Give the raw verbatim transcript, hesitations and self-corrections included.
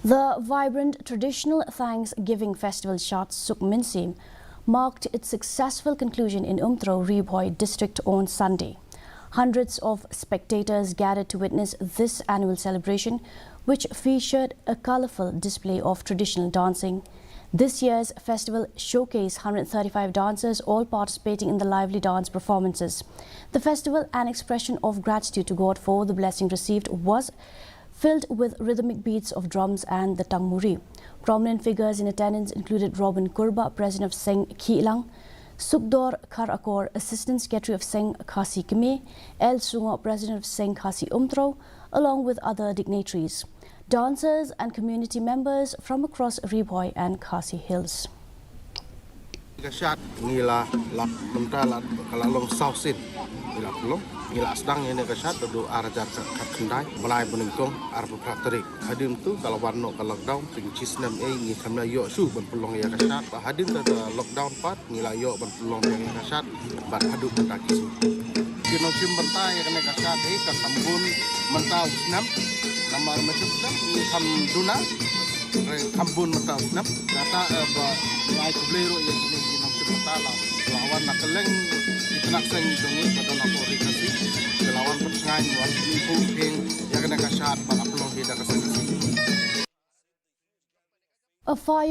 The vibrant traditional Thanksgiving festival Shad Suk Mynsiem marked its successful conclusion in Umtro, Ri Bhoi district on Sunday. Hundreds of spectators gathered to witness this annual celebration, which featured a colorful display of traditional dancing. This year's festival showcased one hundred thirty-five dancers, all participating in the lively dance performances. The festival, an expression of gratitude to God for the blessing received, was filled with rhythmic beats of drums and the tangmuri. Prominent figures in attendance included Robin Kurba, President of Seng Khilang, Sukdor Kharakor, Assistant Secretary of Seng Khasi Kmie, L Sungo, President of Seng Khasi Umtro, along with other dignitaries, dancers and community members from across Ri Bhoi and Khasi Hills. Ka shad ngi la, la mynta la ka la long saw sien. Ngi la pynlong, ngi la sdang ïa kane ka shad naduh ar hajar khatkhyndai, bnai ba nyngkong arphew phra tarik. Hadien tu ka la wan noh ka lockdown, te ngi shisnem ei ngi khlem ïoh shuh ban pynlong ïa ka shad. Bad hadien ka lockdown pat ngi la ïoh ban pynlong ïa ka shad bad haduh mynta ki sngi. Ki nongshim bynta ïa kane ka shad hi ka kham bun mynta u snem. Namar mynta u snem ngi kham duna. Re kham bun mynta u snem. Kata, eh, ba ngi ai khublei ruh ïa kine ki nongshim bynta la, la wan na kylleng ki tnat seng jong ngi ba don hapoh Ri Khasi. Ki la wan pynsngew, wan pynphuh pynphieng ïa kane ka shad ba la pynlong hi da ka seng Khasi. A fire